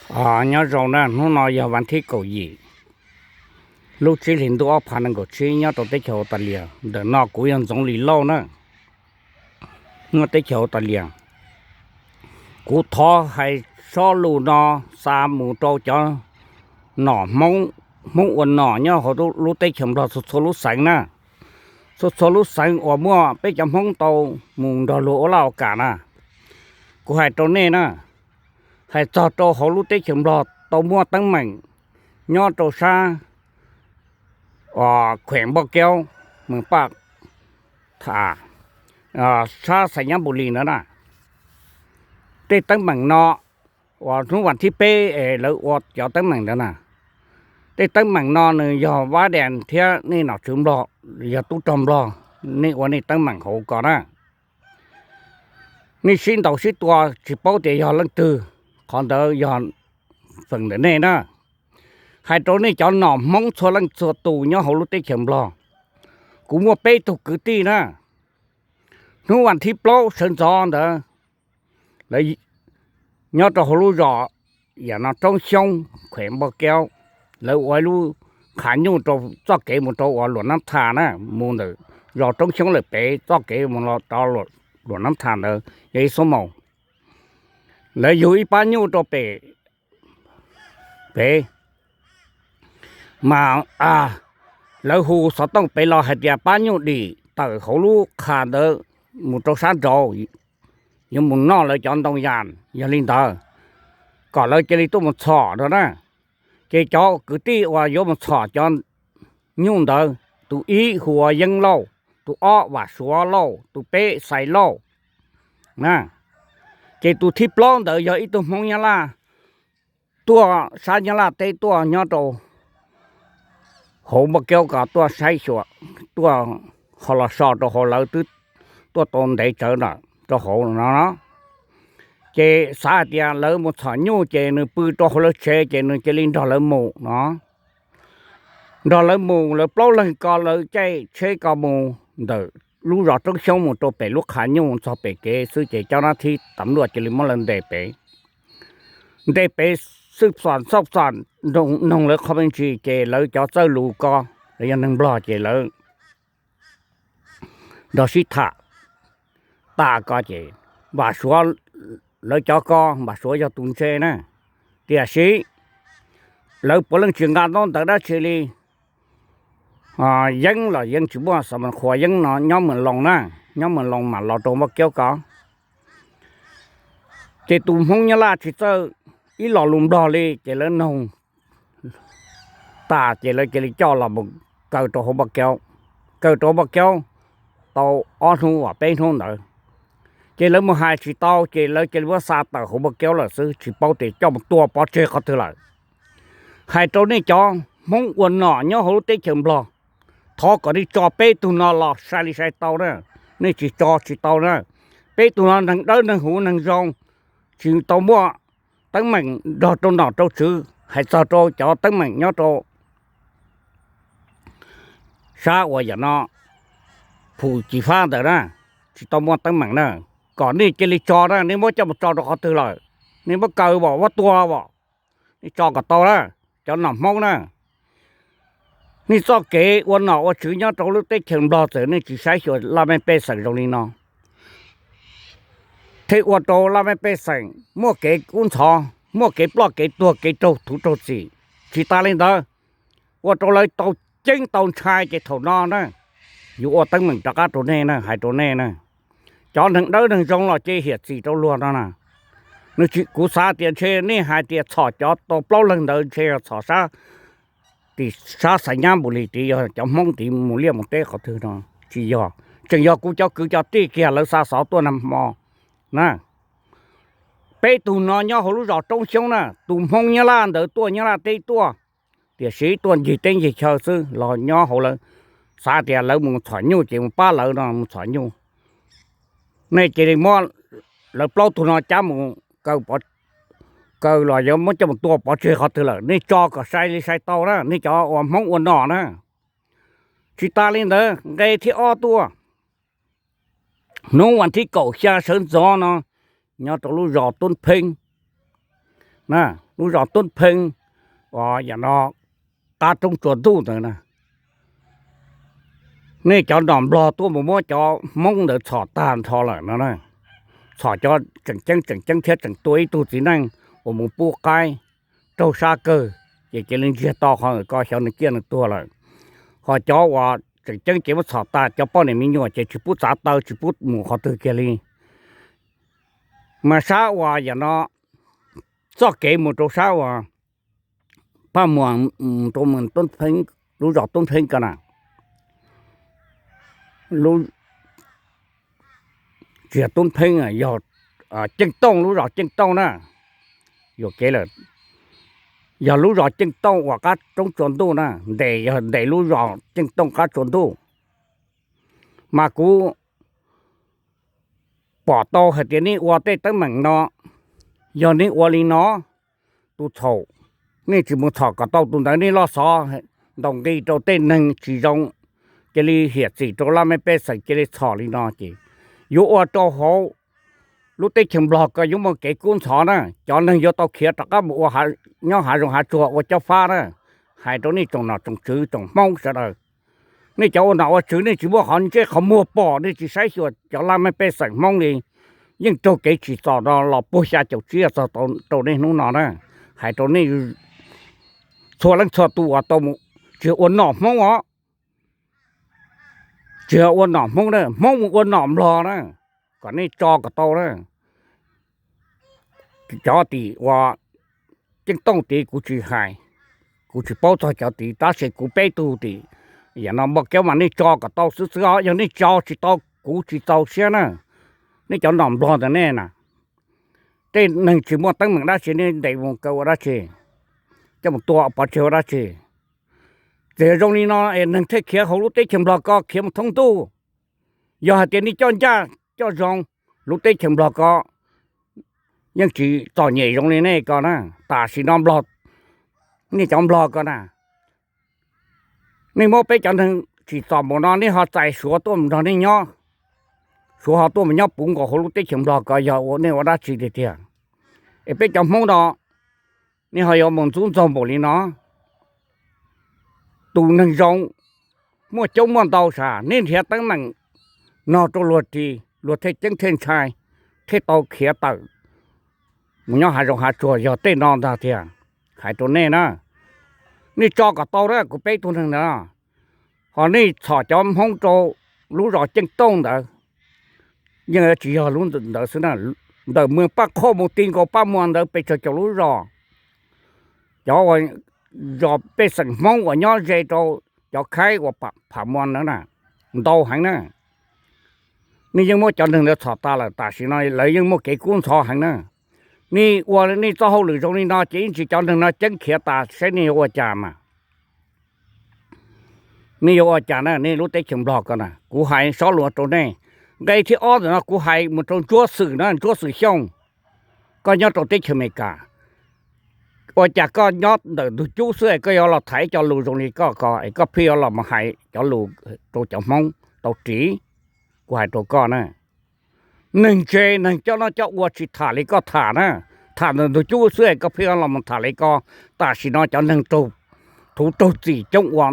Nyob zoo na, hnub no yog vas thib kaum yim, lub tsib hlis ntuj ob phav nees nkaum tsib nyob rau teb chaws Australia. Ntawm no kuv yog Ntxoov Lis Lauj na, nyob teb chaws Australia. Kuv thov hais sob lus no xa mus rau cov nom Hmoob, Hmoob ua nom nyob hauv lub teb chaws Nplog txhua txhua lub xeev na, txhua txhua lub xeev uas muaj peb cov Hmoob tau mus nrog luag ua laj ua kam na. Kuv hais rau nej na, hais txog rau hauv lub teb chaws Nplog tau muaj teeb meem nyob rau sab khuem Npauj Kaub, Mws Paj Tham, sab Xais Nyab Npus Lis ntawd na. Tej teeb meem no uas hnub vas thib peb es lawv ua cov teeb meem ntawd na, tej teeb meem no nws yog Vab Dees thiab nej nom tswv Nplog, yog tub rog Nplog, nej ua nej teeb meem hauv ko na. Nej sib ntaus sib tua tsis paub tias yog leej twg, qhov ntawd yog feem ntawm nej na. Hais rau nej cov nom Hmoob txhua leej txhua tus nyob hauv lub teb chaws Nplog, kuv muaj peb tug kwv tij na, hnub vas thib plaub sawv ntxov ntawd, lawv nyob rau hauv lub zos yam no Roob Xyoob, khuem Npauj Kaub, lawv ua ib lub qhav nyuj rau txoj kev mus rau uas Luam Nab Thas na, mus ntawm zos Roob Xyoob lawm pem txoj kev mus rau Luam Nab Thas ntawd yog ib xuab moos. Lawv yug ib pab nyuj rau pem, pem mas lawv hu xov tooj pem los hais tias pab nyuj dim tawm hauv lub qhav ntawd mus rau sab nraud, yuav mus noj lawv cov ntoo yas, yog li ntawd kom lawv cia li tuaj mus txhom no na. Ces cov kwv tij uas yuav mus txhom cov nyuj ntawd, tus ib hu ua Yeeb Lauj, tus ob Vam Suav Lauj, tus peb Xais Lauj na. Ces tus thib plaub ntawd yog ib tug Hmoob Nyab Laj tuaj sab Nyab Laj teb tuaj nyob rau hauv Npauj Kaub ko tuaj saib xyuas, tuaj ho los so rau hauv lawv twb tuaj tau ntev tsawv lawm rau hauv no. Ces xav hais tias lawv mus txhom nyuj ces nws pw rau hauv lawv tsev ces nws cia li nrog lawv mus no. Nrog lawv mus, lawv plaub leeg ko lawv caij tsheb ko mus ntawm lub zos Roob Xyoob mus rau pem lub qhav nyuj txog pem kev xwb ces cov nab thib tam luaj cia li muab lawv ntes pem. Ntes pem xwb, xoj xom noog lawv qhov me ntsis ces lawv cov txawj lus ko, lawv yog neeg Nplog ces lawv nrog sib tham tas ko ces Vam Suav, lawv cov ko Vam Suav yog tus ntse na, tiam sis lawv puav leej tsis nqa ntaub ntawv dab tsi li. Yeeb los yeej tsis muaj, xav mas qhuas Yeeb no nyob Mws Loos na, nyob Mws Loos mas los rau Npauj Kaub ko. Ces tus Hmoob Nyab Laj tsis txawj ib lo lus Nplog li ces lawv noog tas ces lawv cia li coj los mus kaw rau hauv Npauj Kaub. Kaw rau hauv Npauj Kaub tau ob hnub uas peb hnub ntawd, ces lawv mus hais tsis tau ces lawv cia li muab xa tawm hauv Npauj Kaub lawm xwb, tsis paub tias coj mus tua pov tseg qhov twg lawm. Hais rau nej cov Hmoob ua nom nyob hauv lub teb chaws Nplog, thov kom nej tso peb tug no los sai li sai tau na. Nej tsis tso tsis tau na. Peb tug no neeg dawb neeg huv neeg zoo, tsis tau muaj teeb meem nrog rau nom rau tswv. Hais txog rau cov teeb meem nyob rau sab uas yam no Phum Cim Fab ntawd na, tsis tau muaj teeb meem na. Kom nej cia li tso na, nej muab coj mus tso rau qhov twg lawm? Nej muab kaw vom, muab tua vom, nej tso kom tau na, cov nom Hmoob na. Nej txoj kev ua nom ua tswv nyob rau lub teb chaws Nplog txawm nej tsis saib xyuas laj mej pej xeem zoo li no, thiaj ua rau laj mej pej xeem muaj kev kub ntxhov, muaj kev ploj kev tuag, kev raug thuv raug txim. Tsis tas li ntawd, ua rau lawv tau ceeb tau ntshai ces thaum no na, yuav ua teeb meem rov qab rau nej na, hais rau nej na. Cov neeg dawb neeg zoo los ces hiam txim rau luag no na. Nws tsis, kuv xav tias ntshe nej hais tias txhom cov tau plaub leeg ntawd ntshe yog txhom sab, tim sab Xais Nyab Npus Lis tid, yog cov Hmoob tid mus liaj mus teb qhov twg no. Tsis yog, tseem yog kuv cov kwv cov tij kiag lawv xa xov tuaj nag hmo na. Peb tug no nyob hauv lub zos Roob Xyoob na, tus Hmoob Nyab Laj ntawd tuaj Nyab Laj teb tuaj, tiam sis tuaj ncig teb ncig chaw xwb los nyob hauv lawv. Xav tias lawv mus txhom nyuj ces mus pab lawv no mus txhom nyuj. Nej cia li muab lawv plaub tug no cab mus kaw, kaw los yuav muab coj mus tua pov tseg qhov twg lawm? Nej tso kom sai li sai tau na, nej cov uas Hmoob ua nom na. Tsis tas li ntawd, nqe thib ob tuaj, hnub vas thib kaum xya sawv ntxov no, nyob rau lub zos Tub Pheeb na, lub zos Tub Pheeb, uas yam no qab roob tsua ntuj ntawd na. Nej cov nom nplog tuaj mus muab cov Hmoob ntawd txhom tag nrho lawm no na. Txhom cov tseem ceeb tseem ceeb thiab tseem tua ib tug txiv neej uas mus pub qaib raug sab kawg, ces cia li ntsiag to qhov ko xyov nws ciaj nws tuag lawm. Ho cov uas tseem ceeb ces muab txhom tas, cov poj niam me nyuam ces tsis pub txav taw tsis pub mus qhov twg kiag li. Mas sab uas yam no txoj kev mus rau sab uas Paj Muas, rau Tub Pheeb, lub zos Tub Pheeb ko na, lub tsis yog Tub Pheeb, yog Ceej Tooj, lub zos Ceej Tooj na. Yuam kev lawm, yog lub zos Ceej Tooj uas qab roob tsua ntuj na, ntes yog ntes lub zos Ceej Tooj qab tsua ntuj. Mas kuv pom tau hais tias nej ua tej teeb meem no, yog nej ua li no, tus txhaum, nej tsis mus txhom kom tau tus ntawd, nej loj xov ntaus nqi rau tej neeg tsis zoo, cia li hiam txim rau laj mej pej xeem cia li txhom li no ces yuav ua rau hauv lub teb chaws Nplog ko yuav muaj kev kub ntxhov na. Cov neeg yuav tau khiav rov qab mus ua, nyob hav zoov hav tsuag ua cob fab na. Hais rau nej tsoom nom tsoom tswv tsoom Hmoob sawv daws, nej cov ua nom ua tswv nej tsis muaj qhov ntsej qhov muag pom, nej tsis saib xyuas cov laj mej pej xeem Hmoob li, yeej raug kev tsim txom no los puag xya caum tsib txog rau nej hnub no na. Hais rau nej txhua leej txhua tus uas tau mus, tsis yog ua nom Hmoob os, tsis yog ua nom Hmoob na, Hmoob mus ua nom Nplog na, kom nej tso kom tau na. Cov tim uas Ceeb Tooj tid kuv tsis hais, kuv tsis paub txog cov tid, tab sis kuv peb tug tim, yam no npaj kev mas nej tso kom tau xwb xwb os, yog nej tso tsis tau kuv tsis txaus siab na. Nej cov nom Nplog ntawm nej na, tej neeg tsis muaj teeb meem dab tsi nej ntes mus kaw ua dab tsi, coj mus tua pov tseg ua dab tsi? Txawm yog zoo li no es neeg thiaj khiav hauv lub teb chaws Nplog ko khiav mus thoob ntuj. Yog hais tias nej coj ncaj coj zoo, lub teb chaws Nplog ko yeej tsis txom nyem zoo li nej ko na. Tam sim no Nplog, nej cov Nplog ko na, nej muab peb cov neeg tsim txom npaum no nej ho txais Suav tuaj mus nrog nej nyob, Suav ho tuaj mus nyob puv nkaus hauv lub teb chaws Nplog ko yog ua nej ua dab tsi tiag tiag? Es peb cov Hmoob no, nej ho yuav mus ntxub ntxaug npaum li no? Tus neeg zoo muaj coob muaj ntau sav, nej nrhiav teeb meem no rau luag ris, luag thiaj ceeb thiaj ntshai, thiaj tau khiav tawm mus nyob hav zoov hav tsuag, yog tej no ntag tiag. Hais rau nej na, nej tso kom tau na, kuv peb tug neeg ntawd, ho nej txhom cov Hmoob rau lub zos Ceeb Tooj ntawd, yeej tsis yog lub ntawd xwb na, ntawm Muas Paj Qhoj mus ti nkaus Paj Muas ntawd pes tsawg caum lub zos, cov uas zos pej xeem Hmoob uas nyob ze rau cov khaib uas Pham Muas ntawd na, ntau heev na. Nej yeej muab cov neeg ntawd txhom tas lawm, tam sim no lawv yeej muaj kev kub ntxhov heev na. Nej ua nej txoj hauj lwm zoo li no ces ib ntsis cov neeg no ceeb khiav tas saib nej yuav ua cas mas. Nej yuav ua cas na, nej lub teb chaws Nplog ko na, kuv hais sob lus rau nej. Nqe thib ob ntawm no kuv hais mus rau Ntsuab Xwm na, Ntsuab Xwm Xyooj, koj nyob rau teb chaws Amelikas. Ua cas koj nyob ntawm ntug cub xwb es koj yuav los tham ib co lus zoo li koj ko es koj pheej yuav los mus hais cov lus rau cov Hmoob tau ris? Kuv hais rau koj na, neeg ntse neeg coj noj coj ua tsis tham li koj tham na. Tham ntawm ntug cub xwb es koj pheej yuav los mus tham li ko. Tam sim no cov neeg raug, thuv raug txim coob ua,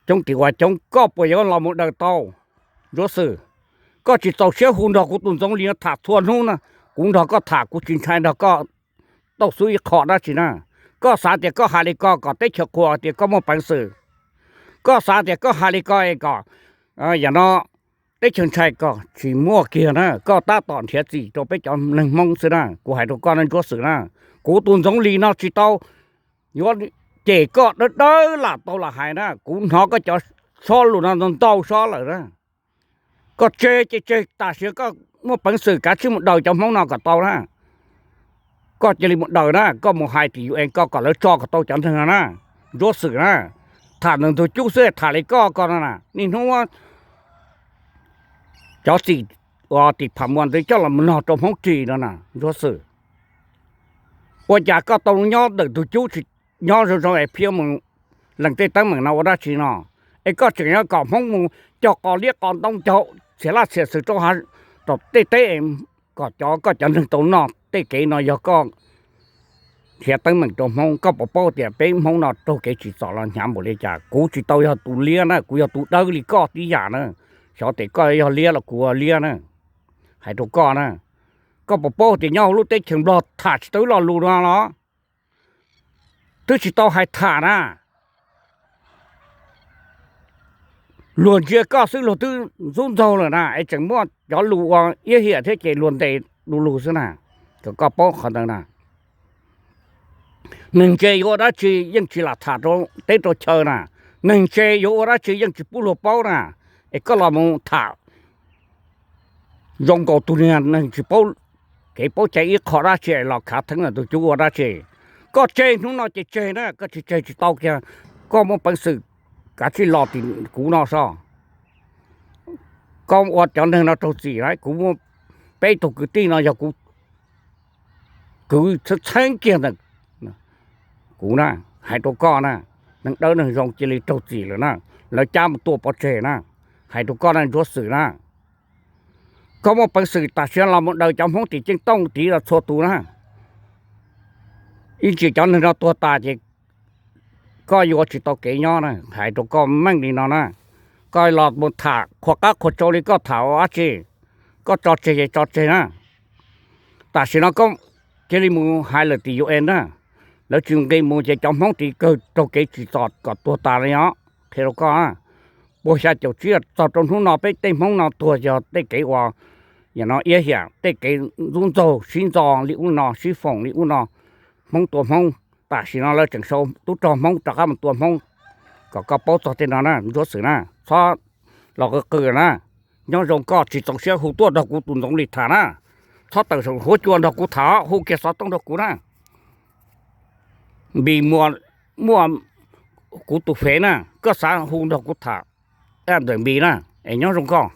coob tim ua coob, koj puas yuav los mus daws tau? Ntsuab Xwm, koj tsis txaus siab hu nrog kuv tus ntxoov li no tham txhua hnub na. Kuv nrog koj tham kuv tsis ntshai nrog koj tau xub ib qho dab tsi na. Koj xav tias koj hais li ko kom teb chaws qhuas tias koj muaj peev xwm? Koj xav tias koj hais li ko es kom, yam no, teb chaws ntshai? Koj tsis muaj kiag na, koj tab tom nrhiav txim rau peb cov neeg Hmoob xwb na. Kuv hais rau koj na Ntsuab Xwm na, kuv tus ntxoov li no tsis tau yuav cem koj dawb dawb lam tau lam hais na, kuv hnov koj cov sob lus no ntau sob lawm na. Koj tseg ces tseg, tam sim koj muaj peev xwm kav tsij mus daws cov Hmoob no kom tau na. Koj cia li mus daws na, koj mus hais tim U N koj kom lawv tso kom tau cov neeg no na. Ntsuab Xwm na, tham ntawm ntug cub xwb tham li koj ko no na, niaj hnub cov txim uas tim Pham Muas ntawd coj los mus nog rau Hmoob ris no na Ntsuab Xwm. Ua cas koj tau nyob ntawm ntug cub tsis nyob zoo zoo es pheej mus lees tej teeb meem no ua dab tsi no? Es koj tseem yuav kom Hmoob mus cog qos liab qos ntoo, cog txhiam laj txhiam xwm rau tom tej teb kom cov, koj cov neeg tau noj tej kev no yog koj khiav teeb meem rau Hmoob. Koj puas paub tias peb Hmoob no raug kev tsim txom los hnyav npaum li cas? Kuv tsis tau yog tus liab na, kuv yog tus dawb li koj tib yam na. Xyov tes koj yog liab los kuv ua liab na. Hais rau koj na, koj puas paub tias nyob hauv lub teb chaws Nplog tham tsis tau ib lo lus no los? Twb tsis tau hais tham na, luag ntsia koj xwb luag twb ntxub ntxaug lawm na, es tseem muaj cov lus ua iab hiam thiab ces luag ntes du lug xwb na. Kom koj paub qhov ntawd na. Neeg ntse yuav ua dab tsi yeej tsis lam tham rau teb rau chaw na. Neeg ntse yuav ua dab tsi yeej tsis pub luag paub na. Es koj los mus tham zoo nkaus tus niag neeg tsis paub kev paub cai ib qho dab tsi los khav theeb ntawm tus cub ua dab tsi. Koj tseg hnub no ces tseg na, koj tsis tseg tsis tau kiag. Koj muaj peev xwm kav tsij los tim kuv no so. Koj ua cov neeg no raug txim lauj. Kuv muaj peb tug kwv tij no yog kuv kwv txheeb kiag ntawm kuv na. Hais rau koj na, neeg dawb neeg zoo cia li raug txim lawm na, lawv cab mus tua pov tseg na. Hais rau koj na Ntsuab Xwm na, koj muaj peev xwm tam sim no los mus daws cov Hmoob tim Ceeb Tooj tid los txhua tus na. Ib ntsis cov neeg no tuag tas ces koj yuav tsis tau kev nyob na, hais rau koj meej li no na. Koj los mus tham qhuas qab qhuas tsau li koj tham ua dab tsi? Koj tso tseg ces tso tseg na. Tam sim no koj cia li mus hais lawm tim U N na, lawv tsis nqis mus ces cov Hmoob tid kawg raug kev tsim txom kom tuag tas li os. Qhia rau koj, puas xya caum tsib txog rau hnub no peb tej Hmoob no tuag yog tej kev ua, yam no iab hiam, tej kev ntxub ntxaug sib ntxo li ub no, sib foom li ub no, Hmoob tua Hmoob. Tam sim no lawv tseem sau tub rog Hmoob rov qab mus tua Hmoob. Kom koj paub txog tej no na Ntsuab Xwm na, txhob los qw qw na. Nyob zoo koj tsis txaus siab hu tuaj nrog kuv tus ntxoov li tham na. Txhob tawm saum huab cua nrog kuv tham, hu kiag xov tooj nrog kuv na. Npis muaj, muaj kuv tus fev na, koj xav hu nrog kuv tham ntawm Npis na, es nyob zoo koj.